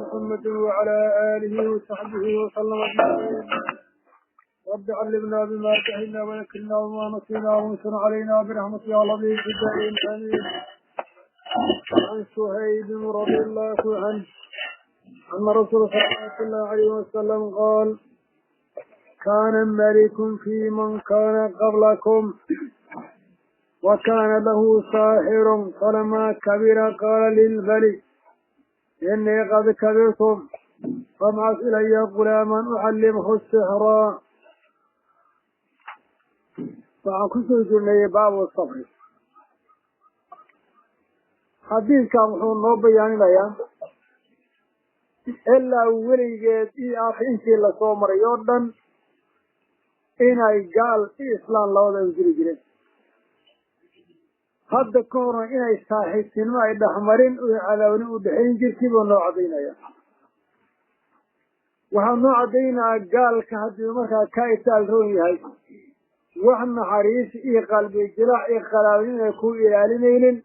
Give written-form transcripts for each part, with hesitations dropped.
محمد وعلى آله وصحبه وسلم أجمعين. رب علمنا بما جهلنا وذكرنا بما نسينا وانصر علينا برحمتك يا لطيف في الدارين آمين. عن سهيب رضي الله عنه أن رسول الله صلى الله عليه وسلم قال: كان ملك في من كان قبلكم وكان له ساحر، فلما كبر قال للملك: إني قد كبرتم فابعث إلي غلاما أعلمه السحر. Waxaan kusoo jirnay baabu sabri. Xadiidkan wuxuu noo bayaaninayaa ilaa weligeed iyo intii lasoo maray oo dhan inay gaal iyo islaam labada u jiri jireen. Hadda ka horna inay saaxiibtinimo ay dhexmarin oo cadaawni u dhexayn jirtay buu noo caddaynaya. Waxaa noo caddaynayaa gaalka haddii markaa ka itaal roon yahay, wax naxariis iyo qalbi jilac iyo qalaabin inay ku ilaalinaynin,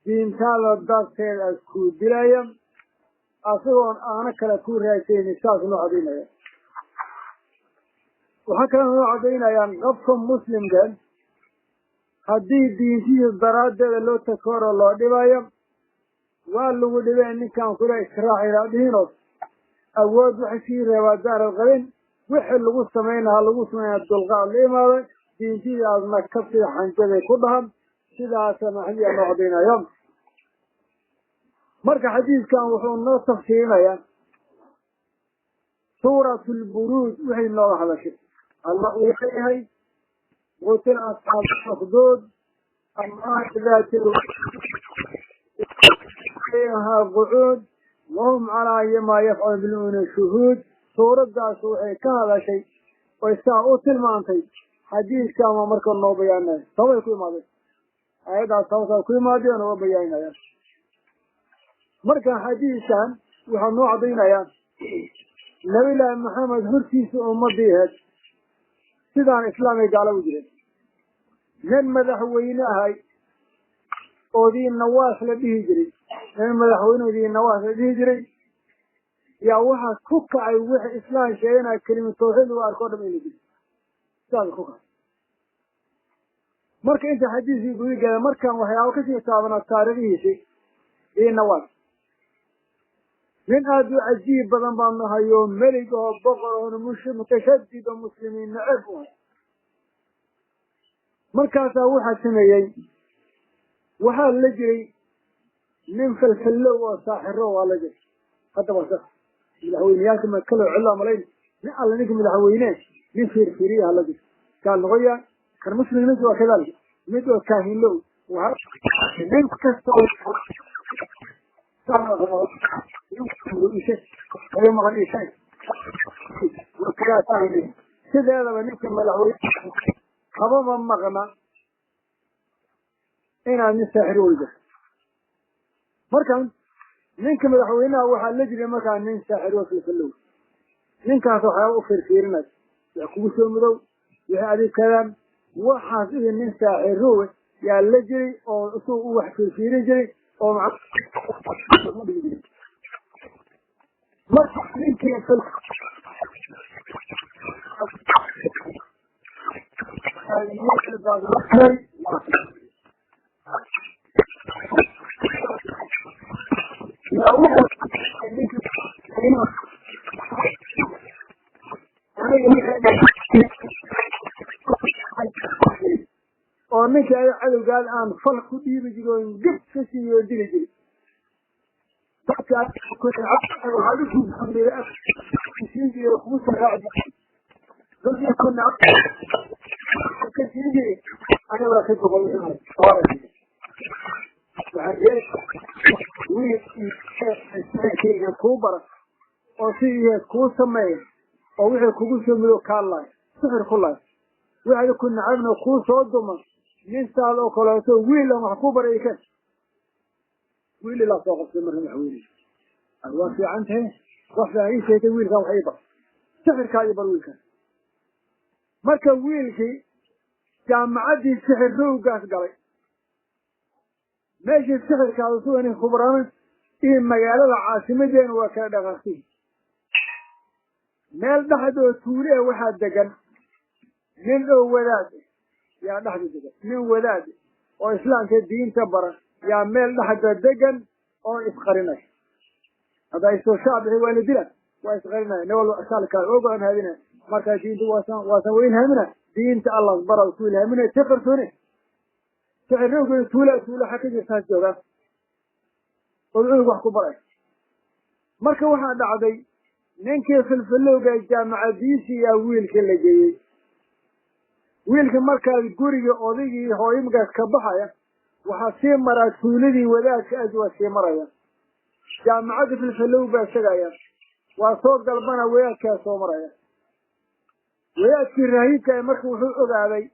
diintaada darteed aad kuu dilaya asagoon aana kale ku raasaynin, saas noo caddaynaya. Waxaa kaloo noo caddaynayaan qofka muslimka haddii diintiisa daraaddeeda loo takooro loo dhibayo, waa lagu dhibay ninkaan kula israac dhihino awood waxa sii reebaa daarad qabin, wixii lagu samaynaha lagu samaynaa dulqaad la imaaday, diintiida aadna kabsida xanjaday ku dhahan, sidaasa maxadiya noo caddaynayo. Marka xadiidkan wuxuu noo tafsiirinayaa suuratu lburuuj waxay nooga hadashay. Allah uu leeyahay: qutila asxaabu lukduud annaari daati haa qucuud wahum calaa maa yafcalu bilmu'miniina shuhuud. Suuraddaas waxay ka hadashay oy saa u tilmaantay. Xadiidkan waa marka noo bayaanaya sababay ku imaadeen aayaddaas, sababtaa ku imaadeen oo nooga bayaaninaya. Marka xadiidkan waxaa noo caddaynayaa Nabillaahi Maxamed hortiisa ummadii ahayd sidaan islaamay gaala u jireen. Nin madaxweyne ahay oo Diinawaas la dhihi jiray, nin madaxweyne Diinawaas la dhihi jiray yaa waxaa ku kacay wixii islaam sheeganaya kelima tawxiid lagu arko o dham in la dilo, sidaas ku kacay. Marka inta xadiiskii guda gala, markaan waxyaaba kasii taabanaa taariikhihiisii. Diinawaas nin aada u cajiib badan baan nahay oo melig oo boqor oona mutashadid oo muslimiin neceb u hay. Markaasaa waxaa sameeyey, waxaa la jiray nin falfallow oo saaxiro waa la jiray. Haddaba sa madaxweyneyaalka ma kaloo cillaa malayn, nin alla ninka madaxweyne nin fiirfiiriyaha la jiro gaal noqoya kan muslim mid waa kadaalika mid oo kaahinlow nin kasta sideedaba ninka madaxweyne habama maqna inaad nin saaxir weydo. Markan ninka madaxweynaha waxaa la jiray markaa nin saaxir oo falfallow, ninkaas waxyaaba u fiirfiirinay, wax kugu soo mudow, wixii adig kadaan waxaas iyo nin saaxirowe yaa la jiray oo isuu u wax fiirfiirin jiray oo marka ninkii oo ninkii ay cadowgaada aan fal ku dhiibi jiri oo geb ka siiyo dili jiri kuu bara oo si kuu sameeya oo wixii kugu soo mido kaa laay sixir ku laay, wixii ku nacabna kuu soo duma, nin saad oo kaleeto wiil aan wax ku baray kan wiil ilaa soo qabtay. Marka madaxweyne waa fiican tahay, wax baa ii sheegtay, wiilkan wax ii bar, sixirkaa ii bar wiilkan. Marka wiilkii jaamacaddii sixir rowgaas galay. Meeshii sixirkaada suga ninka ku barana iyo magaalada caasimadeena waa kala dhaqaaqsiin. Meel dhexdoo tuule waxaa degan nin oo wadaad yaa dhexda degan, nin wadaad oo islaamka diinta bara yaa meel dhexda degan oo isqarinay. Hadda isoo shaabixi waa la dila, waa isqarinaya, nin walba saalkaa ogaan haadina. Markaa diinta waasan wa ilhaamina, diinta Allah bara ku ilhaaminaya si qarsooni sixirowgeeda tuula tuula xa ka jirtaas joogaa oo cunug wax ku baray. Marka waxaa dhacday ninkii filfilowga jaamacadiisii yaa wiilka la geeyey. Wiilka markaas guriga odaygii hooyo markaas ka baxaya waxaa sii maraa tuuladii wadaadka aad waa sii maraya. Jaamacadda filfilow baa segaya, waa soo galbana wadaadkaa soo maraya. Wadaadkii raahibka marka wuxuu ogaaday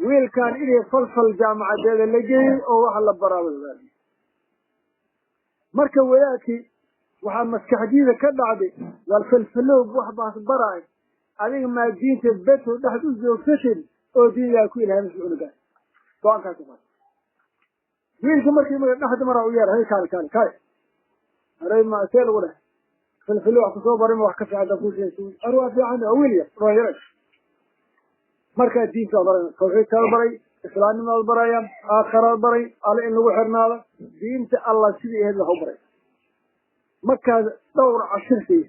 wiilkan inay falfal jaamacadeeda la geeyey oo wax la baraaba ogaaday. Marka wadaadkii waxaa maskaxdiida ka dhacday wal filfilow wax baas baraay, adiga maa diinta beto dhexd u joogsatin oo diinyaa ku ilhaamisa cunugaas go-aankaas u qaatay. Wiilka markii marka dhexda maraa u yeeray, hey kaale kaale kaale, aray ma see lagu dhahay filfilow wax kusoo baray ma wax ka fiican daa kuu sheegay, ar waa fiican waa wiil yar dhalinyaro. Markaa diinta baray, tawxiidkaad baray, islaamnimaad baraya, aakharaad baray, alle in lagu xirnaado, diinta Allah sidii ahayd wax u baray. Markaad dhowr cashir siiyo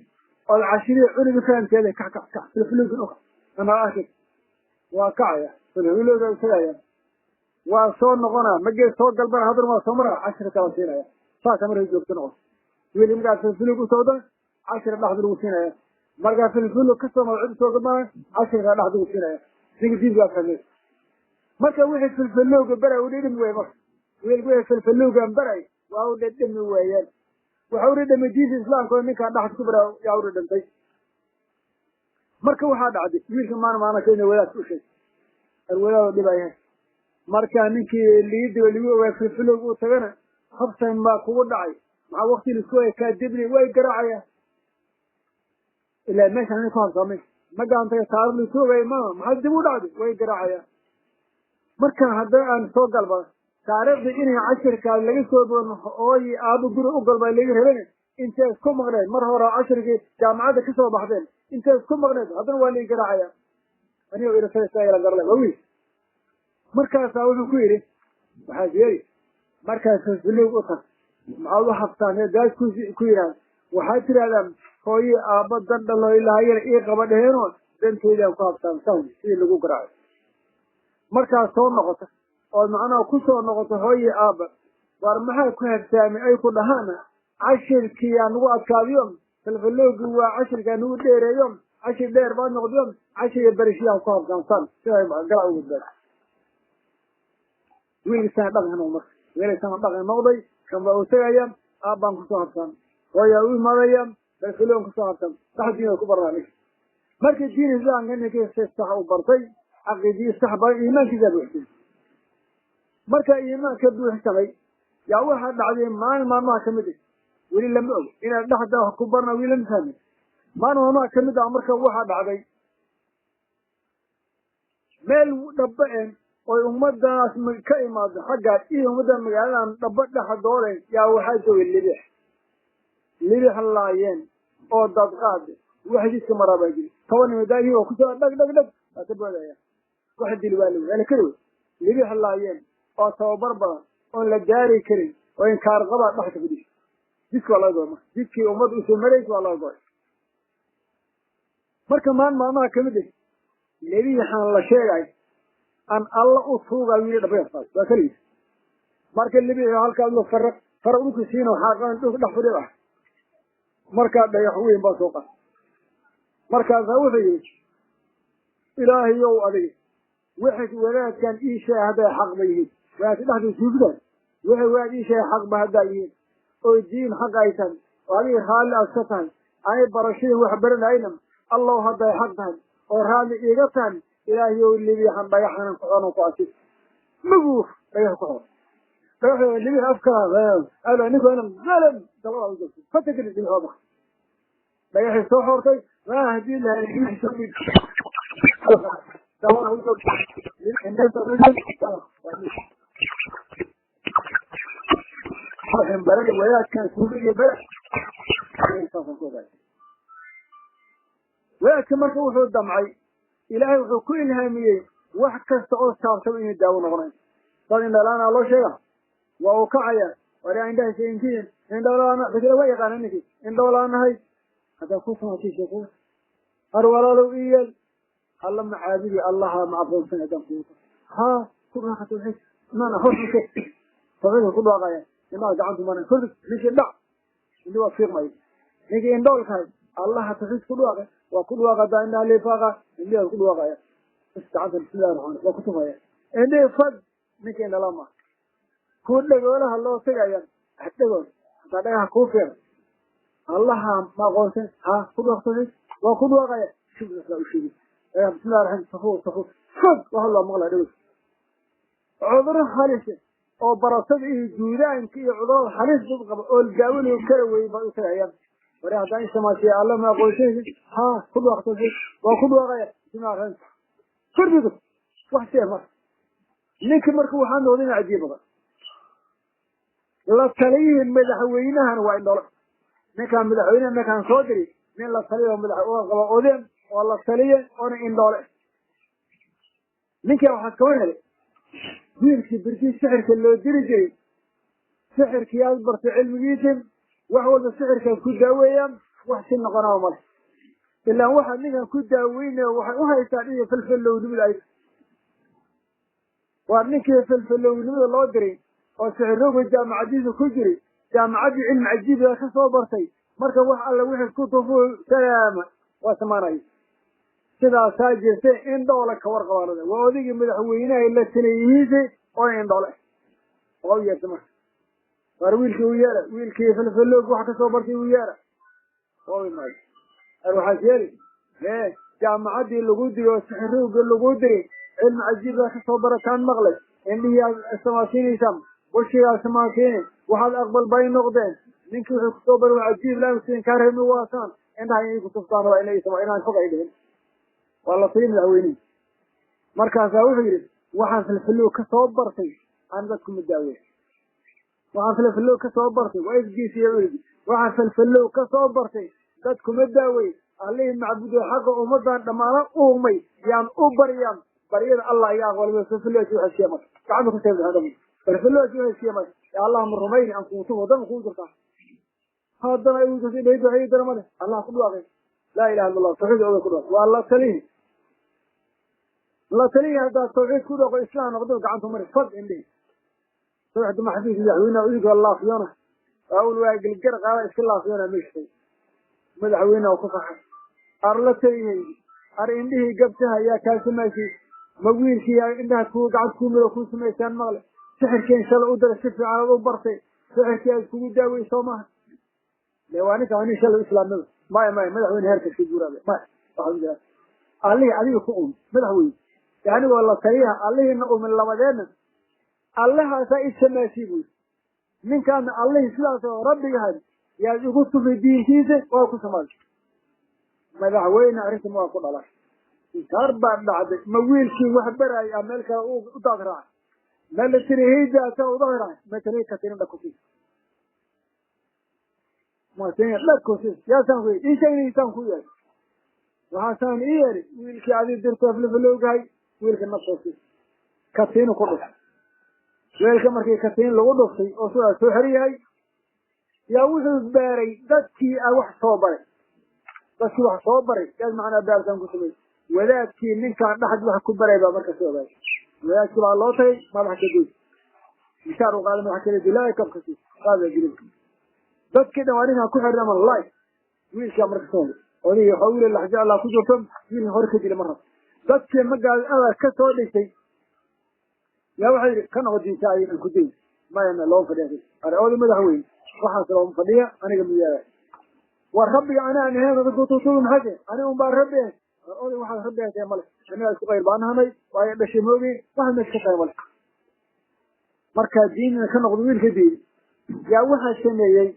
ood cashirihi cunuga fahamkeeda kac kac kac filfilowgan ukac anaa arkay waa kacaya filfilowga isagaya waa soo noqonaa magee soo galbana haddana waa soo maraa cashir kala siinaya. Saasa markay joogto noqon wiilka markaa filfilowg u socda cashir dhexda lagu siinaya, markaa filfilowg kasoo maro cid soo galbana cashirka dhexda lagu siinaya. Ninka diinta waa fahmay. Marka wixii filfilowga baray u dhedhami waayey, marka wiilka wixii filfilowgan baray waa u dhedhami waayeen, waxa u dhedhamay diinta islaamka oo ninkaa dhexda ku baraa yaa u dhedhantay. Marka waxaa dhacday wiilka maana maana keena wadaadka u sheegay ar wadaad oo dhibayahay. Marka ninkii liidiga lagu ogaa filfilowga u tagana habsan baa kugu dhacay, maxaa waqti laisku ogaa kaa dibni way garaacaya ilaa meeshan nin ku habsaamay ma gaantay taariikh laisku ogaayay maama maxaa dib u dhacday way garaacaya. Marka haddana aan soo galbada taariikhdii inay cashirkaa laga soo boon hooyi aabo guri u galba laga rabana intay isku maqneen mar hore cashirkii jaamacadda kasoo baxdeen intay isku maqneen haddana waa lai garaacaya anigoo irasayla garle waa wiil. Markaasaa wuxuu ku yidhi waxaad yeeli markaas filfilowg u tag maxaad u habtaan daas ku yidhahda waxaad tidhahdaan hooyi aabba dan dhalo ilaahayana ii qaba dheheenoo danteydaan ku habtaan saan sidii lagu garaaco. Markaas soo noqoto oo macnaha ku soo noqoto hooyi aabba war maxaa ku habsaamay ay ku dhahaana cashirkii aan nagu adkaadiyo filfilowgii waa cashirkaa nagu dheereeyo cashir dheer baad noqdiyo cashir iyo barishiyaan ku habsaamsaan sidaa galac ugu badbaado. Wiilkiisana dhaqan noqday, marka wiilkiisana dhaqan noqday kan baa u tagaya aabbaan kusoo habsaan hooyaa u imaadaya filfilown kusoo habsaan sax diin ku barnaa ninka. Markii diin islaamka ninkii si sax u bartay caqiidii sax baray iimaankiisaa buuxsamay. Marka iimaanka buuxsamay yaa waxaa dhacday maalin maalmaha kamid ah weli lama og inaad dhexda wax ku barna weli lama fahmin. Maalin maalmaha kamid ah marka waxaa dhacday meel dhaba en oy ummadaas ka imaado xaggaas iyo ummadda magaaladan dhaba dhexdooden yaa waxaa joogay libix libix laayeen oo dadqaad wax jidka maraa baa jiri toban nimo oo kusoo dhag dhag dhag waa ka boodaya wax dili waa lagu heli kari wey. Libix laayeen oo tababar badan oon la gaari karin oo inkaar qabaa dhexda ku dhis jidka waa laga goy, marka jidkii ummadda usoo maraysa waa laga goy. Marka maalin maalmaha kamid ah libixan la sheegay aan alla u tuugayo yidhi dhabayartaas waa keligiis. Marka libixi halkaas loo faraq faraq dhulka siino xaaqan dhulka dhex fadhiyo ah markaa dhagax weyn baa soo qaatay. Markaasaa wuxuu yidhi ilaahayow adiga waxay wadaadkan ii sheegay hadday xaq ba yihiin wadaadka dhexdiisa suufidaan waxay wadaad ii sheegay xaq ba haddaa yihiin oo diin xaq ay tahay oo adiga raalli aad ka tahay ani barashadii wax baranayna allow hadday xaq tahay oo raalli iiga tahay ilaahayow libixan dhagaxanan ku xoran ku asib maguuf dhagax ku xoran dhagax libix afka ala ninku ana zalam dabada u joogto fatakir libix waa baxay dhagaxii soo xortay ma hadii la libix soo mid dabada u joogto. Waxaan baray wadaadkan suufiga bare saasaan ku ogaatay. Wadaadka marka wuxuu damcay, Ilaahay wuxuu ku ilhaamiyey wax kasta oo saabsan inay daawo noqonayo. Dad indhalaana loo sheega, waa uu kacaya, wari indhahaysa inkiin indholaana dadka waa yaqaana ninkii indhoolaanahay haddaa ku samaatay sheekada har walaalow ii yeel alla macaabidi allaha ma aqoonsan haddaan kuuta haa ku dhaaqa tawxiid mana hor tawxiidka ku dhaaqaya indhaha gacantu maran kordhi ninkii dhac indhi waa fiiqmay ninkii indhoolkahay allaha tawxiid ku dhaaqay waa ku dhawaaqa daa indhaha liifaaqa indhiha ku dhawaaqaya bas gacanta bismillahi raxmaan waa ku tufaya indhihi fad ninkii indhalama ku dhagoolaha loo tagaya dhagool hataa dhagaha kuu fiiq allaha ma aqoonsan ha ku dhawaaq tawxiid waa ku dhawaaqaya shubna u sheegi bismillahi raxmaan safuu safuu fad waxa loo maqlaya dhagool cudurro halis oo barasada iyo juudaanka iyo cudurrada halis dad qaba oo daawo loo kara weeyey bay u tagayaan wari haddaan isamaasiya alla ma aqoonsanaysid haa ku dhawaaq tawxiid waa ku dhawaaqaya bismillahi raxmaan fardigu wax see marka ninkii marka waxaa noqday in cajiib badan la taliyihin madaxweynahan waa indholo ninkaan madaxweynaha ninkaan soo diri nin la taliyo madax oo qaba odeen oo la taliye oona indhoole ninkaa waxaa kaga helay wiilkii birkii sixirka loo diri jiray sixirkii aad bartay cilmigiisi wax walba sixirkaad ku daaweeyaan wax si noqonaa male ilaa waxaad ninkan ku daaweynaya waxay u haystaan inay falfallownimada ay waa ninkii falfallownimada loo diray oo sixirowga jaamacadiisa ku jiray jaamacaddii cilmi cajiibiga ka soo bartay marka wax alla wixii ku tufuu salaama waa samaanaya sidaasaa jirta indhoola ka warqabaanada waa odaygii madaxweynaha la taliyihiisa oo indhoole waa u yeerta marka waar wiilkii u yeera wiilkii falfalloog wax ka soo bartay u yeera waa u imaaday ar waxaas yeeli ee jaamacaddii lagu diray oo sixirowga lagu diray cilmi cajiibaa ka soo barataan maqlay indhihii aad samaasiinaysaan bushigaa samaasiinay waxaad aqbal bay noqdeen ninkii wuxuu kusoo baray wax cajiib laa kaa reebmi waasaan indhaha inay ku tuftaan waa inay inaan fog ay dhihin waa la tiri madaxweynihi markaasaa wuxuu yidhi waxaan filfillow ka soo bartay aan dadku ma daaweyn waxaan filfillow ka soo bartay waa isgiisiya yidhi waxaan filfillow ka soo bartay dadku ma daawey allihii macbudo xaqa ummadan dhammaana uumay yaan u baryaan baryada allah iga aqbalay filfillowsi waxay siiyay marka gacanta ku sheegay filfillowsi waxay siiyay marka ya allah ma rumayni aan kuutu wadan kuu jirtaa haddana ay ugu sii dheyd waxay dara male allah ku dhawaaqay laa ilaha illa allah tawxiid oo ku dhawaaq waa la talihi la talihi haddaa tawxiid ku dhawaaqo islaam noqdo gacanta mari fad indhihi tawxiid ma xafiis madaxweynaha udiga laafiyona awal waa gelgar qaada iska laafiyona meesha madaxweynaha ku faxay ar la talihaygi ar indhihii gabtaha yaa kaa samaysay ma wiilkii yaa indhaha kuu gacanta kuu mido kuu samaysaan maqle sixirkii shala u daray si fiican aad u bartay sixirkii aad kugu daawey soo maaha dee waa ninka waa nin shalay islaamnimada maya maya madaxweyne heerka iska guuraabe maya waxaa jira allihii adiga ku um madaxweyne anigoo la taliyaha allihiina umin labadeedna allahaasaa i samaasii buyi ninkaana allihii sidaas oo rabbigahay yaad igu tufay diintiisa waa ku samaaday madaxweyne arrintan waa ku dhalay inkaar baa dhacday ma wiilkii wax baraayay a meel kale u daad raacay ma la tiri heydaasa u daad raacay ma tiri katirin dhakusiis ma tiri dhakusiis yaasaan ku ii sheegin isaan ku yeelay waxaasaan ii yeelay wiilkii adii dirto aflafalowgahay wiilka naftoosiis katiinu ku dhuftay weelka markii katiin lagu dhuftay oo sidaas soo xer yahay yaa wuxuu baaray dadkii a wax soo baray dadkii wax soo baray yaad macnaa baaritaan ku sameeyey wadaadkii ninkaan dhexd wax ku baray baa marka soo ogaaday wadaadkii baa loo tagay madaxa ka goy mishaar u qaaday madaxa kala dilaa kabka sii qaada dilib dadkii dhan waa ninkaan ku xirna ama laay wiilkaa marka soo odayga waxaa wiil laxjo allah ku jirto wiilka hore ka dila marra dadkii magaal adaa ka soo dhigtay yaa waxay yidhi ka noqo diinta ayaan ku dayn maya ma looma fadhiya are oday madaxweyne waxaas looma fadhiya aniga ma yeelay war rabbiga anaan ahayn dadku tuutuuga maxaa jira aniga unbaa rabbi ah war oday waxaad rabbi ahayd male aniga isku qayr baan ahanay waayo dhashay moogiin waxaad meesha ka tahay male markaa diinina ka noqdo wiilka diin yaa waxaa sameeyey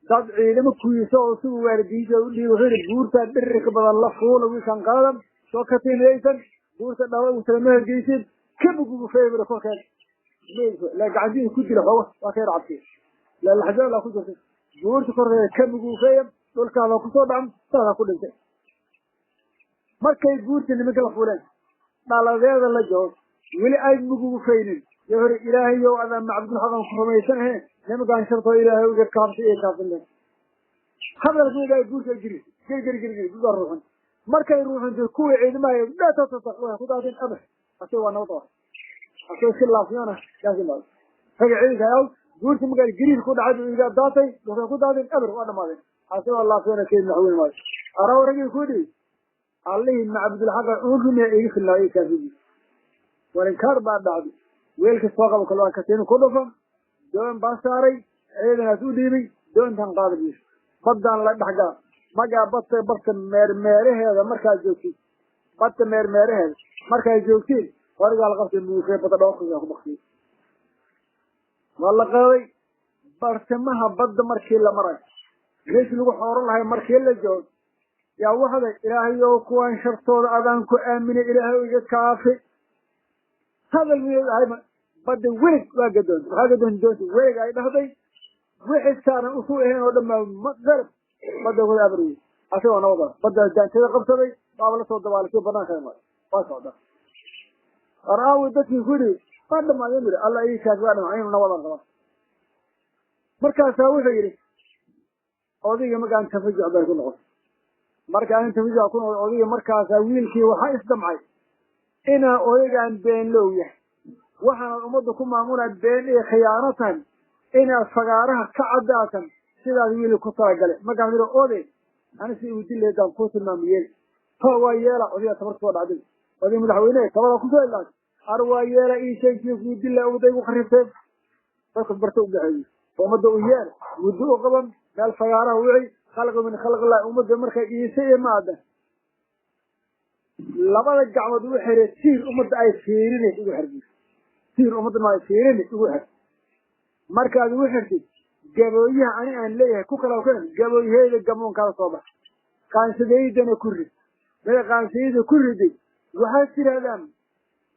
dad ciidamo kuyiisa oo sigu waalidiinta u dhiibi wuxuu yidhi buurtaa dhirirka badan la fuula wiilkan qaadan soo katiinaysan buurta dhawa uusala ma hergeysin kabugugu feebira korkeed la gacantiisa ku dila xooga waa ka yar cabsiya Laxjaa ku jirtay buurta korkeeda ka muguufeeya, dhulkaada kusoo dhacan, saasaa ku dhintay. Markay buurta nimanka la fuuleen, dhaladeeda la joogo, weli ay muguufaynin, yo hore ilaahayow adaan macbudul xaqan ku rumaysan ahayn, nimankaan shartoo ilaahay uga kaabsay iyo kaafin. Hadalku ilaahay buurta giri giri giri giri giri buudaa ruuxun. Markay ruuxuntay kuwii ciidamaha dhatatata waxay ku daateen abar, asag waa nabad qaba, asag si laafiyana kaasi maado. Raga ciidanka aw buurta markaa giriir ku dhacay iga daatay, waxay ku daateen abar, waa dhamaadeen. Asagoo laafiyana keed madaxweyne maayo araw ragii ku dhihi allihii macbudul xaqa uun rumeeya iga filnaayo kaafigi. Warinkaar baa dhacday, weelka soo qabo kale waa kasiino ku dhufan, doon baa saaray, ciidanaas u dhiibay, doontan qaada biis baddaan la dhexgala. Magaa badta barta meermeeraheeda markaad joogtiin, badda meermeeraheeda markaad joogtiin, horigaa la qabtay muufee badda dhooqigaa ku baktiyey, waa la qaaday. Bartamaha badda markii la marayo, meeshii lagu xooran lahay markii la joogo, yaa waxday ilaahayow kuwaan shartooda adaan ku aaminay, ilaahay iga kaafi. Hadal miyeed ahayba badda welig waa gadoontay, waxaa gadoontay doonta welig ay dhahday, wixii saaran usuu ahayn oo dhan baa garab badda wada abriyey. Asagoo nabada badda daantada qabsaday, baaba lasoo dabaalay, banaanka imaaday, waa socdaa. Araawi dadkii ku yidhi waa dhamaadeen, yidhi alla ii kaafi, waa dhamaadeen, inuu nabadan qabaa. Markaasaa wuxuu yidhi odayga markaan tafajuc bay ku noqotay, markaan tafajuc ku noqotay odayga, markaasaa wiilkii waxaa isdamcay inaa odaygaan been low yahay, waxaanaad ummadda ku maamulaa been iyo khiyaano tahay, inaad fagaaraha ka caddaatan sidaas wiili ku talagalay. Markaan yidhi oday ani si uu dileedaan kuu tilmaami yeeli, ha waa yeela. Odayga tabarta soo dhacday, oday madaxweyne tabada kusoo ilaashay, ar waa yeela ii sheegkii kuu dila ummadda igu kharibteen, dadka barta u baxeeyey ummadda u yeer, muddo u qaban meel fagaaraha wici khalqi min khalqillahi. Ummadda markay iise imaada labada gacmood ugu xirey tiir ummadda ay fiirinaysa ugu xirbi, tiir ummadda ay fiirinaysa ugu xir. Markaad ugu xirtid gabooyaha ani aan leeyahay ku kala keen gabooyaheeda gamoonkaada soo bax, qaansadeydana ku rid. May qaansadeyda ku riday, waxaad tidhahdaan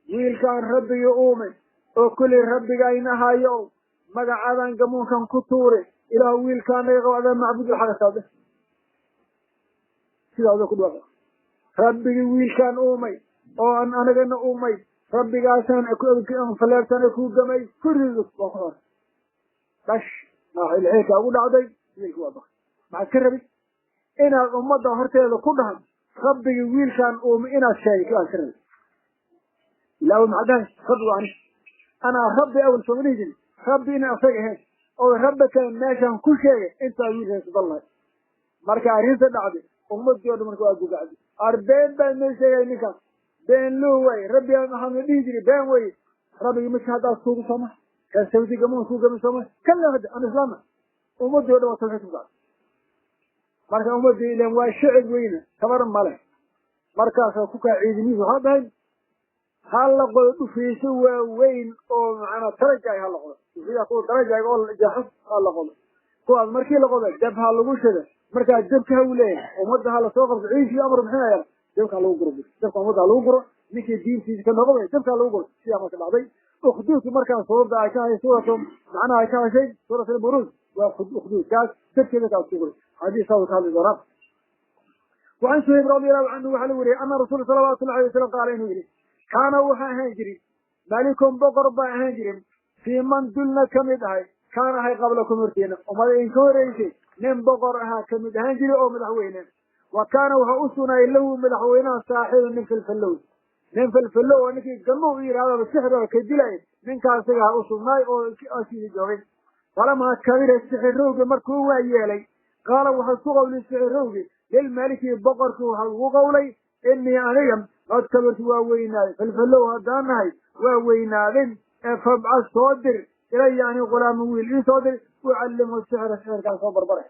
wiilkaan rabbigii uume oo kulli rabbigayna hayo, magacaadaan gamoonkan ku tuure, ilaah wiilkaan naga qabo adaa macbudul xaqa saade. Sidaa ku dhawaqa rabbigii wiilkaan uumay oo aan anagana uumay, rabbigaasaan faleertana ku gamay, ku rido. Waa ku xor dhash maaxilxeelkaa ugu dhacday, wiilka waa bakay. Maxaad ka rabay inaad ummadda horteeda ku dhahan rabbigii wiilkaan uumay inaad sheegto aad ka rabay? Ilaa maxaad dhahay rabbigu ani anaa rabbi awal sooma dhihi jirin, rabbi inaan asaga ahayn oo rabbi kale meeshaan ku sheegay intaa wiilkaan sudan lahay. Marka arrinta dhacday ummadii o dhan marka waa gugacday, ar been baa noo sheegay ninkaas, been loo waay, rabbi aan waxaana dhihi jiray been weye. Rabbigii midka haddaad kuugu sooma kan sawdi gamoon kuu gami sooma kalla hadda aan islaama, ummadii o dhan waa tawxiid ku gacday. Marka ummadii ilan waa shicib weyne, tabar male. Markaasaa ku kaa ciidimihiis waxaa dhahay ha la qodo dhufiisyo waaweyn oo macnaa tarajaay, ha la qodo dhufiyaa kuwa tarajaay oo jeexo ha la qodo. Kuwaas markii la qodo dab ha lagu shida, markaa dabka ha u leeyahay ummadda ha lasoo qabto, ciidankii amar bixinayaan dabka ha lagu guro, dabka ummadda ha lagu guro, ninkii diintiisa ka noqday dabka ha lagu guro. Sidaa marka dhacday ukhduudku markaa suuradda ay ka hay suuratu macnaha ay ka heshay suurat alburuuj waa ukhduudkaas dabkeeda kaas ku guray. Xadiis saa ka hadli doonaa. وعن سهيب رضي الله عنه وحلو وري أن رسول صلى الله عليه وسلم قال إنه يري كان وحا هنجري مالكم بقر با هنجري في من دلنا كمد هاي كان هاي قبلكم ارتين وما إن كوريسي من بقر ها كمد هنجري أو مدحوينه، وكان وحا أسنا له مدحوينه ساحر من في الفلو، من في الفلو ونكي قلنوا غير هذا بالسحر وكدلاي من كان سيها أسنا أو سيدي جوغي. فلما كبير السحر روغي مركو ويالي قال وحا سقوا للسحر روغي للمالك بقرك وقولي إني أنيم قد كبرت وويناي فالفلو هداناي ووينادين فابعث صادر إلي يعني غلام ويل صادر وعلمه السحر، السحر كان صبر برح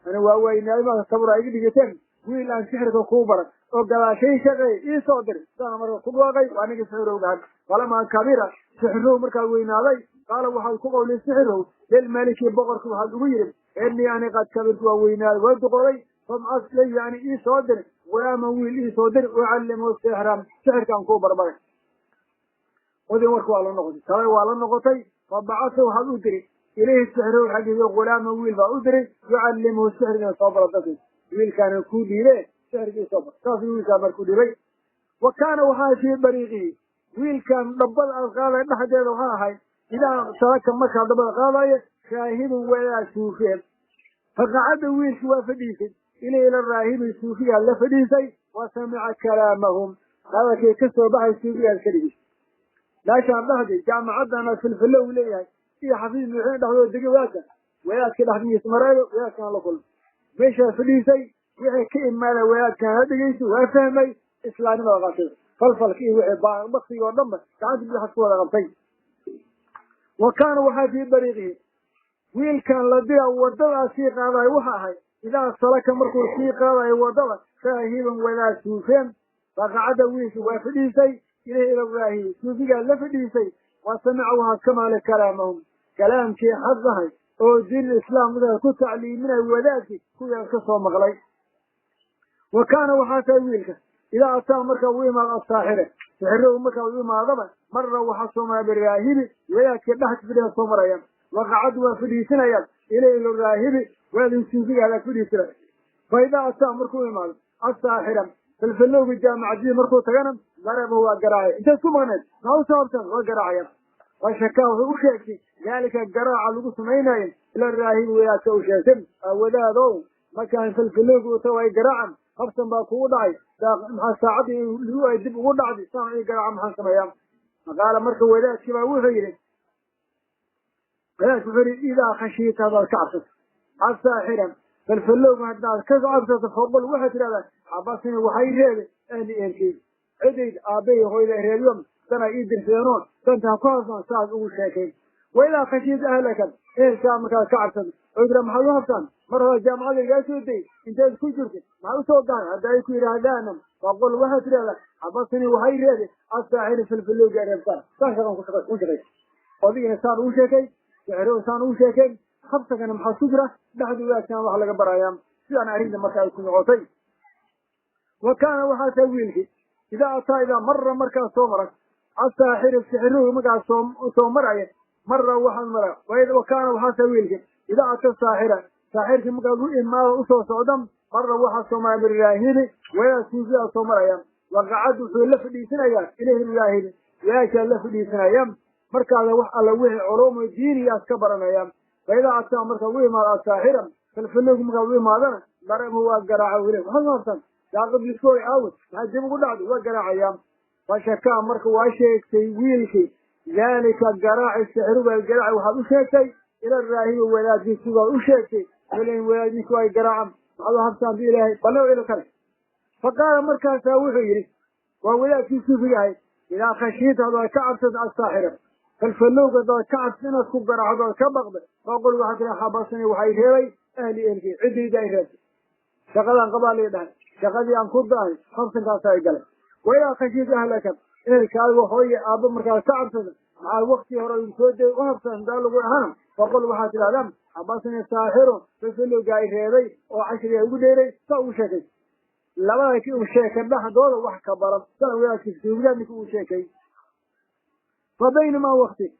أنا وويناي ما صبر أيدي جتن ويل أن سحر كوبر وقال شيء شقي إيه صادر أنا مرة كبواقي وأنا سحره قال فلما كبيرة سحره مركا وينادي قال وحال كقولي سحره للمالك بقرك وحال ويرم إني أنا قد كبرت وويناي ودقولي فابعث لي يعني إيه صادر ويا ويل إيه صادر وعلمه السحر، سحر كان كوبر برح. ودي ورك على النقطة ترى على النقطة فبعثه هذا دري Ilayhi sixrow xaggiisa ghulaama wiil baa u diray, yucallimuhu sixrigan soo bara dadkii. Wiilkaana ku dhiibe sixrigii soo bara, saasuu wiilkaa markuu dhibay. Wa kaana waxaa fii dariiqihi, wiilkan dhabbada aad qaadaya dhexdeeda waxaa ahay idaa salaka markaa dhabbada qaadayo raahibun wadaad suufiya. Faqacada wiilkii waa fadhiisay, ilayhi ila raahibi suufigaa la fadhiisay. Wa samica kalaamahum, hadalkay ka soo baxay suufigaas ka dhigay. Meeshaan dhexdii jaamacadana filfillo uu leeyahay iyo xafiis madaxweyne dhexdooda degay wadaadka, wadaadka dhexdiisa maraayo wadaadkana la kulmay, meeshaa fadhiisay, wixii ka imaada wadaadkan la dhegeysi, waa fahmay, islaamnimada qaatay, falfalka iyo wixii baktiga oo dhanba gacanta bidixaas ku wada qabtay. Wa kaana waxaa fii dariiqihi, wiilkan la dira wadadaa sii qaadayo waxa ahay idaa salaka markuu sii qaadayo wadada raahiban wadaad suufeen. Faqacada wiilki waa fadhiisay, ilayhi ila raahibi suufigaa la fadhiisay. Wa samica waxaad ka maqlay kalaamahum, kalaamkii xaqahay oo diin islaam ku tacliiminay wadaadkii kuwiaas ka soo maqlay. Wa kaana waxaa tahay wiilka idaa ataa markaa uu imaado asaaxira, sixirrow markaa uu imaadaba marra waxaa soo maraya biraahibi, wadaadkii dhex fadhiya soo marayaan. Waqacad waa fadhiisanayaan, ilayhi ila raahibi wadaadkii suufiga adaa fadhiisanaya. Fa idaa ataa markuu imaado asaaxira filfillowga jaamacadii markuu tagana darabahu waa garaacaya. Intaad ku maqneed maxaa u sababtan? Waa garaacaya. Washakaa wuxuu u sheegtay daalika garaaca lagu samaynayo ila raahibi wadaadka u sheegtay. Wadaadow markaan filfillowga u tago ay garaacan, habsan baa kugu dhacay, maxaa saacadii lagu ay dib ugu dhacday saan ii garaaca, maxaan sameeyaa? Faqaala marka wadaadkii baa wuxuu yidhi, wadaadku wuxuu yidhi idaa khashiita haddaad ka cabsato asaaxiran filfillowga haddaad ka cabsato, faqul waxaad tidhahdaa xabasini waxay reebay ahli ehelkeyga, cidayd aabbay hooyada reebyo dana ii dirseenoon danta ha ku habsan, saas ugu sheekayn. Wa idaa khashiita ahlaka, ehelkaa markaad ka cabsato oo tira maxaad u habtaan mar hore jaamacada igaa soo dayay intaad ku jirtay maxaad usoo dahay, hadda ay ku yidhaahdaana faqul waxaad tidhahdaa xabasini waxay reebay asaaxiri filfillowga reebtaan, saan shaqan ku shaqay. Odigina saan ugu sheekay, sixiro saan ugu sheekay, habsagana maxaa ku jira dhexda wadaadkan wax laga barayaa. Sidaan arrinta marka ay ku noqotay. Wa kaana waxaa tahay wiilkii idaa ataa idaa marra markaas soo mara asaaxiru sixiruhu markaas soo maraya marra waxaad mara. Wa kaana waxaa tahay wiilkii idaa ata saaxira, saaxirkii markaas u imaado usoo socda marra waxaa soo maraya biraahibi, wadaad suufiyaa soo maraya. Waqacad wuxuu la fadhiisanayaa ilayhi raahibi, wadaadkaa la fadhiisanaya, markaasa wax alla wixii culuumu diiniyaas ka baranaya. Fa idaa ataa markaa u imaado asaaxira filfillowgu markaa u imaadana darabu waa garaaca wile, maxaad habsan daaqadiiskooy aawe maxaa dib ugu dhacday, waa garaacayaa. Fashakaa marka waa sheegtay wiilkii daalika garaaci sixiruga garaaci waxaad u sheegtay ila raahibi wadaadkii sidaad u sheegtay, walain wadaadkiisu ay garaacan maxaad u habsaan bi ilaahay ballo ilo kale. Faqaala markaasaa wuxuu yidhi waa wadaadkii suufiga ahay, idaa khashiita haddaad ka cabsato asaaxira falfallowga haddaad ka cabsato inaad ku garaacdo aad ka baqda, faqul waxaad tihi xabasani waxay reebay ahli ehelkii, ciddayda ay reebtay, shaqadaan qabaa lii dhahay, shaqadii aan ku daahay habsankaasa ay galay. Wa idaa khashiita ahlaka, ehelkaaga hooye aabba markaad ka cabsato maxaa waktii hore lagu soo dayay u habsan hadaa lagu ahana, faqul waxaad tidhahdaa xabasani saaxirun falfallowga ay reebay oo cashriga ugu dheeray, saa ugu sheekay. Labada kii uu sheekay dhexdooda wax ka baran saa wadaadkii suufigaa ninka uu sheekay. Fa baynamaa wakti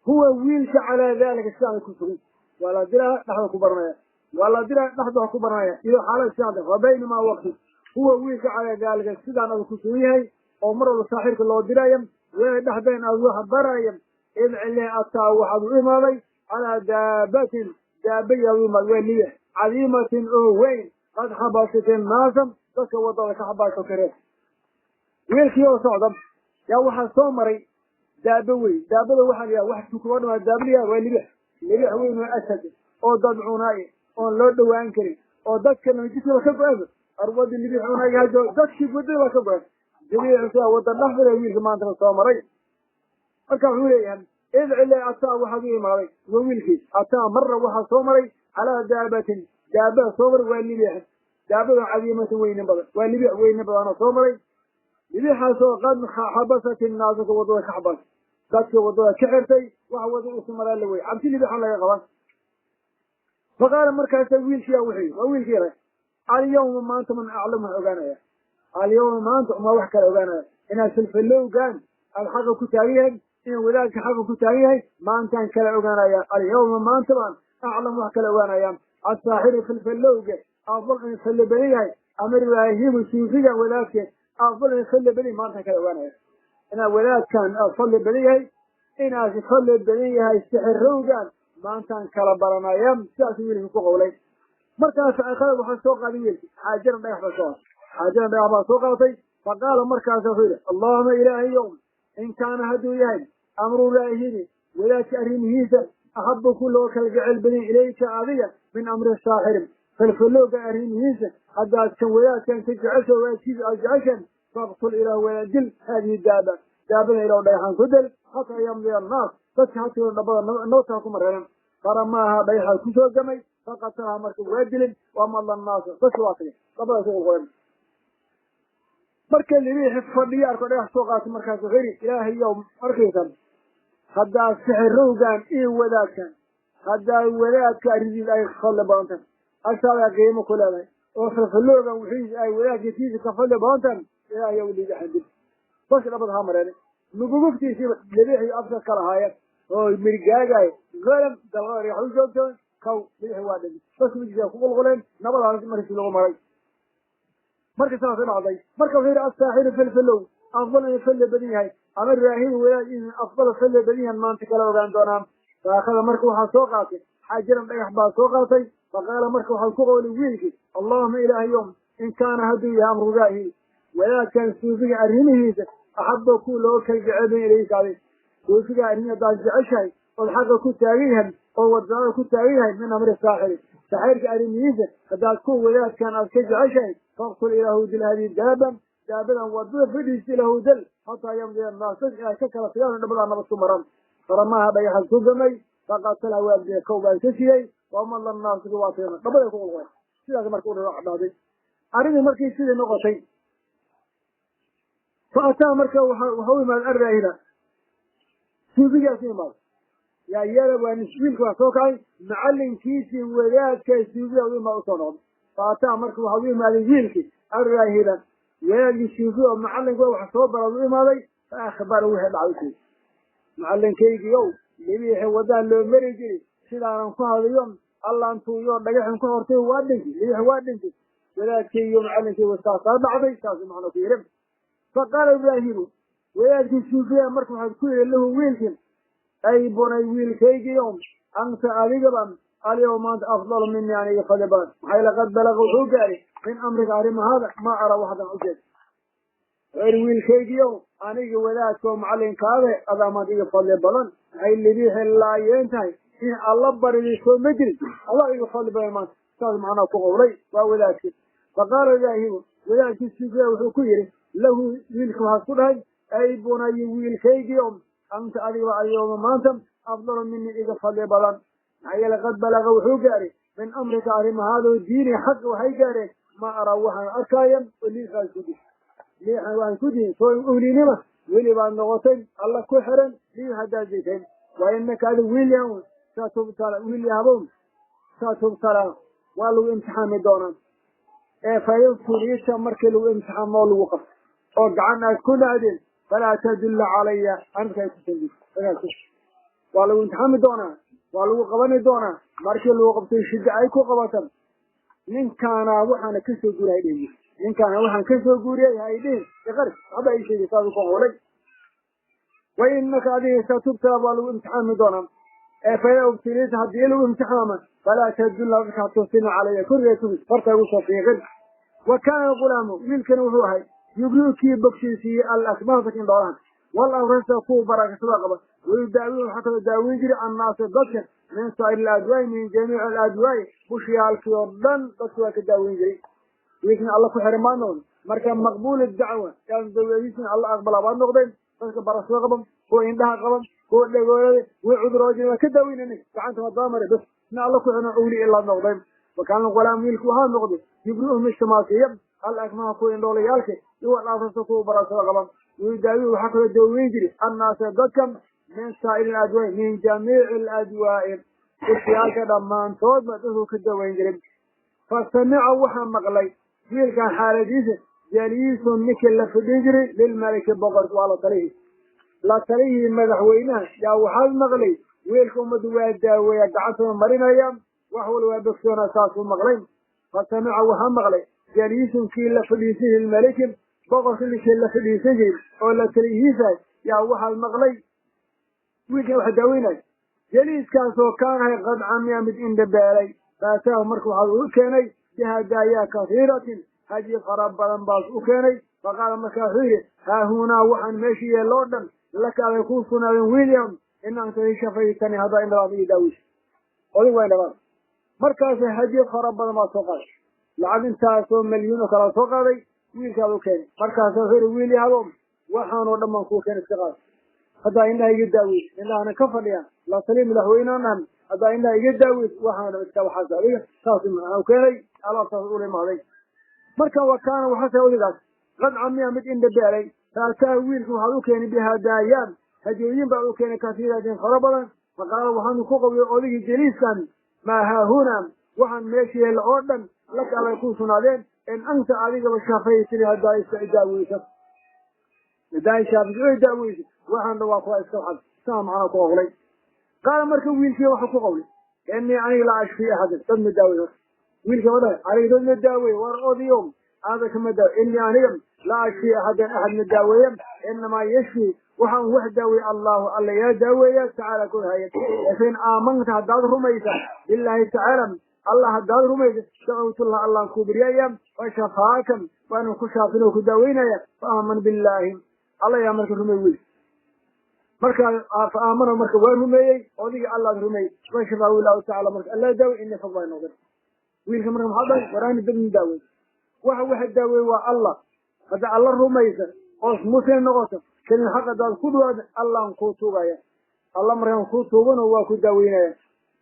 huwa wiilka calaa daalika sidaan ku sugan, waa la diraa dhexda ku baranaya, waa la diraa dhexda wax ku baranaya iyo xaalad sidaan. Fa baynamaa wakti huwa wiilka calaa daalika sidaan aad ku sugan yahay oo mar walba saaxirka loo diraya wadaad dhexdeen aad wax baraya, idcile ataa waxaad u imaaday calaa daabatin, daaba yaad u imaaday, waa liya cadiimatin oo weyn, qad xabasat innaasa, dadka wadada ka xabaasho ka reeb. Wiilkii oo socda yaa waxaa soo maray daaba weyn, daabada waxaa la yidhaha wax tukuba dhamaa daaba la yidhaha waa libix, libix weyn oo asad oo dad cunaay oon loo dhawaan karin oo dadkana jidkiiba ka go-an, arwadii libix cunaay hajo dadkii wadada ka go-an, libixusaa wada dhex fadhiya wiilka maantana soo maray. Marka wuxuu leeyahay idcile ataa waxaad u imaaday waa wiilkii ataa marra waxaa soo maray calaa daabatin, daabada soo maray waa libix, daabada cadiimatin weynin badan, waa libix weynin badanoo soo maray, libixaasoo qad xabasat innaasaka wadada ka xabas, dadka wadada ka xirtay, waxa wada usu maraa la wey cabsi libixan laga qaban. Faqaala markaasa wiilkiyaa wuxuu yidhi, waa wiilkii yaray, alyawma maanta man aclam wax ogaanaya, alyawma maanta uma wax kala ogaanaya inaad filfillowgaan aad xaqa ku taagan yahay In wadaadka xaqa ku taagan yahay maantaan kala ogaanaya. Alyawma maanta baan aclam wax kala ogaanaya. Asaaxiru filfallowga afdal in fadli badan yahay ama raahibu suufiga wadaadka afdal in fadli badan yahay maantaan kala ogaanaya. Inaa wadaadkan fadli badan yahay, inaas fadli badan yahay sixirowgan maantaan kala baranaya. Sidaas wiilka ku qowlay. Markaas aakhira waxaa soo qaaday wiilki xaajaran dhagax baa soo qaatay, xaajaran dhagax baa soo qaatay. Faqaala markaas wuxuu yidhi allahuma ilaahayow in kaana hadduu yahay amru raahibi wadaadka arrimihiisa axabu ku loo kala jecel badan ilayka adiga min amri saaxirin falfalooga arrimihiisa haddaad kan wadaadkan ka jecesha wadaadkiisa aad jeceshan faqtul ilaah wadaad dil haadihi daaba daabada ilaw dhagaxaan ku dil xataa yamdiya annaas dadka hatooda dhabada nabadka ku mareeran. Faramaaha dhagaxaa kusoo gamay faqatalaha marka waa dilin wamada annaasa dadka waa tagay dhabada ku qulquleen. Marka libiixi fadhiyo arko dhagax soo qaatay markaas wuxuu yidhi ilaahayow markaysan haddaad sixirowgan iyo wadaadkan haddaad wadaadka arrintiisa ay fadli badan tahay agtaada qiimo ku leedahay oo falfaloogan wixiisa ay wadaadka tiisa ka fadli badan tahay ilaahayow liigaxan dil dadka dhabada ha mareene. Nuguguftiisiiba libiixii afka kala haayeen oo mirgaagaay qalam dalqada dhagax u joogtoon kaw libiixi waa dhintay dadka mijiisa ku qulquleen nabadaas markiisi lagu maray. Marka saas u dhacday marka wuxuu yidhi asaaxiru falfalow afdal inuu fadli badan yahay ama raahibu wadaad inuu afdal fadli badan yahay maanta kala ogaan doonaan. Faakhada marka waxaa soo qaatay xaajaran dhagax baa soo qaatay. Faqaala marka waxaa ku qowlay wiilkii allahuma ilaahayow in kaana hadduu yahay amru raahibi wadaadkan suufiga arrimihiisa axaba ku loo kala jecel badan ilayka adiga suufiga arrimihi haddaad jeceshahay ood xaqa ku taagan yahay oo wadada ku taagan yahay min amri saaxiri saaxirka arrimihiisa haddaad ku wadaadkan aad ka jeceshahay faqtul ilaahu dil hadihi daaban daabadan wadada fadhiisa ilaahu dil xataa yamdiya annaas dadka ay ka kala tagaan dhabadaa nabad ku maran. Faramaha dhagaxaad ku gamay faqatala waa dilay kow baan ka siiyey wamada annaasu waa tagay dhabaday ku qulquleen. Sidaas marka u dhacday arrintii markii sidii noqotay. Fa ataa marka waxa u imaaday arraahila suufigaas u imaaday yaa yara waa wiilka waa soo kacay macalinkiisii wadaadka suufiga u imaad usoo noqday. Fa ataa marka waxa u imaaday wiilkii arraahila wadaadkii suufiga oo macalinka wax soo bara u imaaday. Fa akhbara wixii dhacay u sheegay macalinkaygii libiixi wadaan loo mari jiray sidaanan ku hadlayo allantuuyo dhagaxin ku hortay waa dhintay libiixi waa dhintay wadaadkaygiyo macalinkaygu saasaa dhacday saasuu macna ku yidhi. Faqaala ibraahimu wadaadkii suufiya marka waxaad ku yidhi lahu wiilkii ay bunay wiilkaygiiyow anta adigaba alyawma maanta afdalu minii aniga fadli badan maxaa yeele qad balaga wuxuu gaaray min amriga arrimahaada maa araa waxdan u jeed. Wuxuu yidhi wiilkaygiiyow aniga wadaadka oo macalinkaade adaa maanta iga fadli badan maxay libiixi laayeen tahay in alla baridii soo ma jirin adaa iga fadli badan maanta saas macnaha ku qowlay waa wadaadkii. Faqaala ibraahimu wadaadkii suufiya wuxuu ku yidhi lahu wiilka waxaad ku dhahay ay bunayi wiilkaygiiyow anta adigaba alyawma maanta afdalu minii iga fadli badan maxaa yeele qad balaga wuxuu gaaray min amrika arrimahaadoo diini xaqa waxay gaareen ma araa waxaan arkaayan oo liixaas ku dil liixan waxaan ku dihin soo owlinima weli baad noqotay alla ku xiran liix haddaad jirteen waa inaka adig wiil yahow satubtala wiil yahabow satubtala waa lagu imtixaami doonaa ee fayubtuliita markii lagu imtixaamo lagu qabto oo gacan aad ku dhacdeen falaa tadulla calaya anadka ay kusanjid waa lagu imtixaami doonaa waa lagu qabani doonaa markii lagu qabtay shidda ay ku qabatan ninkaana waxaana kasoo guuriyay dhihin ninkaana waxaan kasoo guuriyay hay dhihin iqari waxba ay sheegay saas ku qowlay. Wa innaka adiga satubtala waa lagu imtixaami doonaa ee fa ubtiliita haddii lagu imtixaama falaa tadulla dadka ha tusina calaya korgay tubis farta igu soo fiiqin. Wa kaana alghulaamu wiilkani wuxuu ahay yubri'u kii bogsiisiiyey al akmaha indhoolahan wal awrasa kuwa barakasada qaba wayudaawiyu waxaa kaloo daaweyn jiray annaasa dadka min saa'iri aladwaa'i min jamiici aladwaa'i bushiyaalkii oo dhan dadka waa ka daaweyn jiray. Wiilkina alla ku xiran baad noqday marka maqbuul dacwa yaan dawadiisina alla aqbalaa baad noqdeen dadka barasada qaba kuwa indhaha qaba kuwa dhagoolada kuwa cudurooda waa ka daaweynanay gacanta waa daba maray bas ina alla ku xiran awli ilaa noqday. Wa kaana alghulaam wiilku waxaa noqday yubri'u mid shamaasiya al akmaha kuwa indhoolayaalka iyo wal awrasa kuwa barasada qaba wayudaawiyu waxaa kaloo daaweyn jiray annaasa dadka min saa'iri aladwaa'i min jamiici aladwaa'i bushiyaalka dhammaantoodba dadku ka daweyn jiray. Fa samica waxaa maqlay wiilkan xaaladiisa jaliisun ninkii la fadhin jiray lilmaliki boqorka waa la talihi La taliyihii madaxweynaha yaa waxaad maqlay wiilka ummaddu waa daaweeya, gacantuna marinaya, wax walba waa bogsoona, saasuu maqlay. Fa samica waxaa maqlay jaliisun kii la fadhiisan jiray maliki, boqorkii ninkii la fadhiisan jiray oo la taliyihiisa yaa waxaad maqlay wiilkan wax daaweynaya. Jaliiskaasoo kaanahay qad camiya mid indhabeelay. Faataahu marka waxaad u keenay bihadaayaa kasiiratin, hadyi fara badan baas u keenay. Faqaala markaa wuxuu yidhi haahunaa waxaan meesha yeelloo dhan laka aday kuu sugnaadeen William in anta shafaytani, haddaa indhabaad ii daaweysa. Odig waa indhabaad. Markaas hadyo fara badan baa soo qaaday, lacag intaasoo milyuun oo kalaa soo qaaday, wiilkaad u keenay. Markaasa wuxuu yidhi wiil yahabo, waxaanoo dhan baan kuu keenay, iska qaada haddaa indhaha iga daaweysa. Indhahana ka fadhiya la taliya madaxweynehan ahan, haddaa indhaha iga daaweysa waxaana dhan iska waxaas adiga saas macnaa u keenay, alaabtaas ula imaaday. Marka wa kaana waxaa tahay odigaas qad camiya mid indha beelay. Faataahu wiilka waxaad u keenay bihadaayaan, hadiyooyin baad u keenay kasiiratin fara badan. Faqaala waxaanu ku qawiyey odigii jaliiskan maa haahuna, waxaan meesha yeella oo dhan laka aday kuu sugnaadeen in anta adigaba shafaytini, haddaa daaweysa, haddaa shaafis oo daaweysa waxaan dhan waa kuwa iska waxaad saa macnaa ku qawlay. Qaala marka wiilkii waxa ku qawlay innii aniga laa ashfii axadan, dad ma daawey. Horta wiilka ma dhahay aniga dad ma daawey, war odiyo aada kama daawe. Innii aniga laa ashfii axadan, axad ma daaweeya, inamaa yashfii waxaan wax daaweeye allahu, alla yaa daaweeya tacaala korhaya. Fain aamanta haddaad rumaysa billaahi tacaala, allah haddaad rumaysa, dacawtullah allaan kuu baryaya, fa shafaaka waanu ku shaafin oo ku daaweynaya. Fa aaman billaahi, alla yaa marka rumey wiil. Markaa fa aamana marka waa rumeeyey odigii, allaad rumeeyey, fa shafaahu illahu tacala, marka alla daawey ini fad bay noqdeen wiilka. Marka maxaa dhahay? Waraani dad ma daawey, waxa daaweey waa allah. Hadda alla rumaysa oos muslim noqoto, kelima xaq haddaad ku dhawaado, allaan kuu tuugaya, alla markaan kuu tuugano waa ku daaweynaya.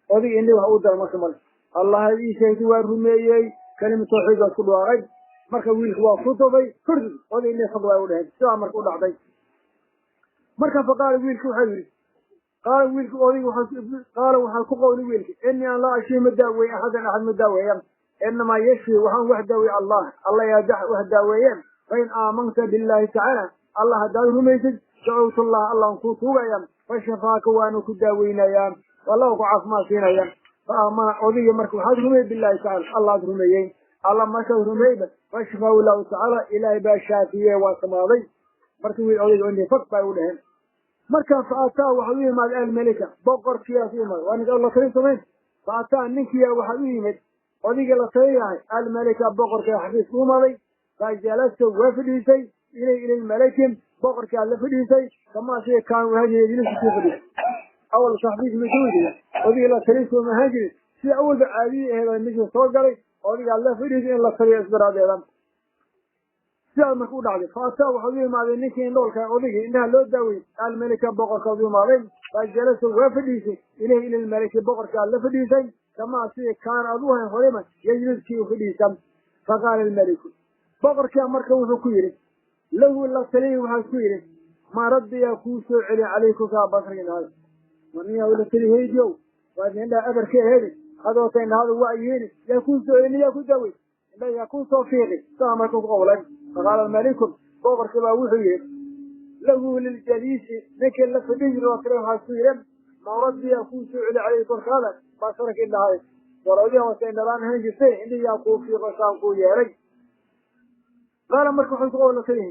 Odig indhi wax u dara marka male, allah ii sheegtay waa rumeeyey, kelima tawxiid baad ku dhawaaqay. Marka wiilka waa ku tufay kordi odig indhi fad way u dheheen. Sidaa marka u dhacday. Marka faqaala wiilka waxaa yidhi, qaala wiilka odayga qaala waxaa ku qowli wiilka innii aan laa ashfii ma daaweeye axadan, axad ma daaweeya, inamaa yashfii waxaan wax daaweeye allah, alla yaa wax daaweeyeen. Fain aamanta billaahi tacaala, allah haddaad rumaysid, dacawtullah allaan kuu tuugaya, fa shafaaka waanu ku daaweynayaa, wallahu ku caafimaad siinaya. Fa aamana odayga marka waxaad rumeeyey billahi tacala, allaad rumeeyey. Alla markaad rumeeyba fa shafaahu illahu tacaala, ilaahay baa shaafiye, waa samaaday. Marka wiil odayga indhi fag bay u dheheen. Marka fa ataa waxaad u yimaaday almelika, boqorkiyaas u yimaaday, waa ninka la talin samayn. Fa ataa ninkiyaa waxaad u yimid odigii la taliyahay almelika, boqorka xafiiska u imaaday. Fa jalasa waa fadhiisay ilay ilalmaliki, boqorkii aad la fadhiisay kamaa sida kaanu ahaan jiray yajlisu kii fadhiisay awal saxfiis ma soo jeeda odigii la talin sooma ahaan jirin, sida awalba caadiyii ahayd meesha soo galay odigaa la fadhiisay in la taliyo isdaraadeeda. Sidaas marka u dhacday. Fa ataa waxaad u imaaday ninkii indhoolka, odigii indhaha loo daaweyey almelika, boqorkaad u imaaday. Fa jalasa waa fadhiisay ilayhi ilalmaliki, boqorkii aad la fadhiisay kamaa sida kaana aad u ahayn horema yajliskii u fadhiisa. Faqaala almeliku, boqorkia marka wuxuu ku yidhi lahu la taliyi, waxaa ku yidhi ma rabbiyaa kuu soo celiya caleyhi kolkaa basriga indhahada. Warniyaa la talihaydiyow, waad indhaha abarka aheedi hadoota indhahada waa yihiin, yaa kuu soo celin, yaa ku daawey indhaha, yaa kuu soo fiiqi? Saa marka ku qowlay. Faqaala almaliku, boqorkii baa wuxuu yidhi lahu liljaliisi, ninkii la fadhin jiri oo kale waxaa ku yidhi ma rabbiyaa kuu soo celi caleyhi korkaada basarka indhahada, waroodiha hoose indhalaan ahaan jirtay, indhihi yaa kuu fiiqo saan kuu yeelay? Qaala marka waxay ku qowlatay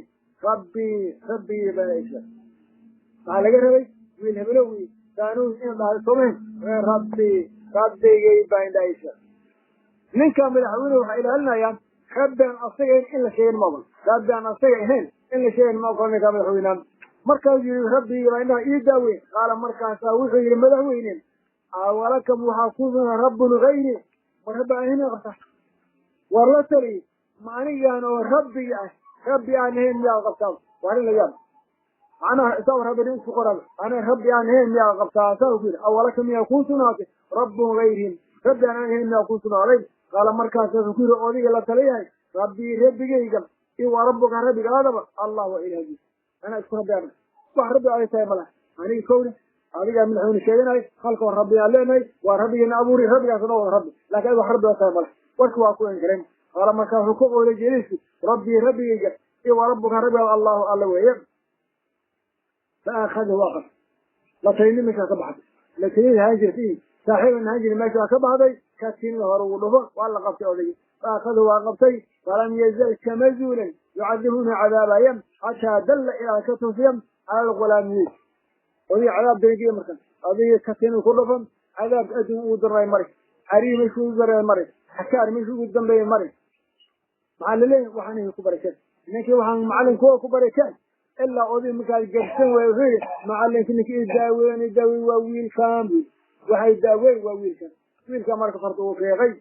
rabbii, rabbigii baa isla. Maxaa laga rabay wiil hebelow saanuus in dhahay somayn? Rabbii, rabbigay baa indhaha isla. Ninka madaxweyne waxaa ilaalinayaan rabbi aan asaga ahayn in la sheegin ma ogol, rabbi aan asaga ahayn in la sheegin ma ogol ninka madaxweyneha. Markaasuu yihi rabbigii baa indhaha ii daaweyn. Qaala markaasaa wuxuu yidhi madaxweyne awalakam waxaa kuu sugan rabbun gayri, war rabbi aan ahayn qabta? War la taliy, ma anigaan oo rabbiga ah rabbi aan ahayn miyaa qabtaa? Waa arrin la yaab macnaha isaw rabbi isku qoran, ana rabbi aan ahayn miyaa qabtaa? Saa ku yidhi awalaka miyaa kuu sugnaatay rabbun gayrihim, rabbi aan ahayn miyaa kuu sugnaaday? Qaala markaas wuxuu ku yidhi odayga la taliyahay rabbii, rabbigayga iyo wa rabbuka rabbigaadaba allah waa ilaahgiisa, anaa isku rabbi ana wax rabbi ay tahay malaha. Aniga kowna adigaa madaxweyne sheeganayo halka waa rabbi aan leenahay, waa rabbigeena abuuri, rabbigaas noo wada rabbi, laakiin adiga wax rabbi oo tahay malaha. Warki waa ku inkiren. Qaala markaa wuxuu ku qowlay jeliisku rabbii, rabbigayga iyo wa rabbuka rabbigaada allahu alla weeye. Fa akhadahu waa qabtay. La talini meeshaa ka baxday, la talin ahaan jirtay, saaxiiban ahaan jiray meesha waa ka baxday. Katiinada hore ugu dhufo, waa la qabtay odaygii. Fa akhadahu waa qabtay. Falam yazal kama zuulan yucadibu inuu cadaabaya xataa dalla ilaa ka tusiya cala algulaami wiil. Odayga cadaab darangiya markan odayga katiinada ku dhufan, cadaabka adduun ugu darnay mari, carihi meeshu ugu darnay mari, xakaar meeshu ugu dambeeyay mari. Maxaa laleeyahay? Waxaan idin ku barakeen ninkii, waxaan macallin kuwa ku barakeen ilaa oday markaas gabsan waay. Wuxuu yidhi macallinka, ninka i daaweyn i daaweyn waa wiilkan bu, waxay daaweyn waa wiilkan. Wiilka marka farta uu feeqay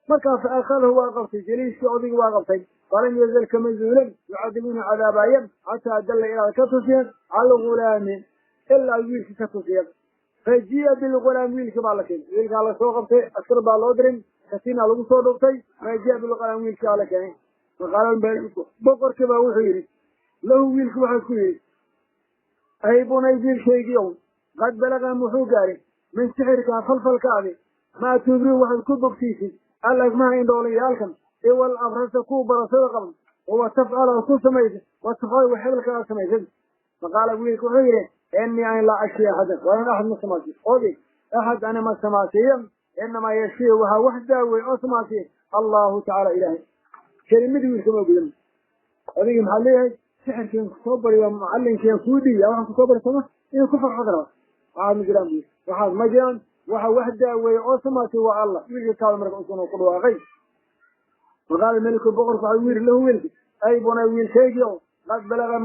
markaa. Fa akhadahu waa qabtay jaliiskii, odaygi waa qabtay. Falam yazal kama zuulan yucadibu inuu cadaabaya xataa dalla ilaa ka tusiya cala algulaami, ilaa wiilkii ka tusiya. Fajii'a bilgulaam, wiilkii baa la keenay. Wiilkaa lasoo qabtay, askar baa loo diray, katiina lagu soo dhuftay. Fajii'a bilgulaam, wiilkii baa la keenay. Faqaala boqorkii baa wuxuu yidhi lahu wiilki, waxaa ku yidhi: ay bunay, wiilkaygii ow, qad balaga muxuu gaaray min sixirkaa falfalkaadi maa tubriu waxaad ku bogsiisid alagmaha indhoolayaalkan iwal abrasa kuwa barasada qaban oo wa tafcal aad ku samaysid wa tafcal wax hebelka aad samaysid. Faqaala wiilka wuxuu yidhi: inii an laa ashfi axadan, waa in axad ma samaasiyo ogi, axad ani ma samaasiyo, inamaa yashfihi waxaa wax daawey oo samaasiya Allahu tacaala ilaahay. Kelimadii wiilka ma gudan. Odigi maxaa leeyahay? Sixirkiin kusoo bariyo macallinkiin kuu dhiiya, waxaan kusoo bari sooma inuu ku farxod raba. Waxaad ma jiraan buyi, waxaad ma jiraan, waxa wax daaweeye oo samaasiya waa Allah. Wiilkii kaada marka usun ku dhawaaqay. Faqaala meliku boqorku waxaa yidhi lahu wiilki: ay bunay, wiilkaygii ow, qad balaga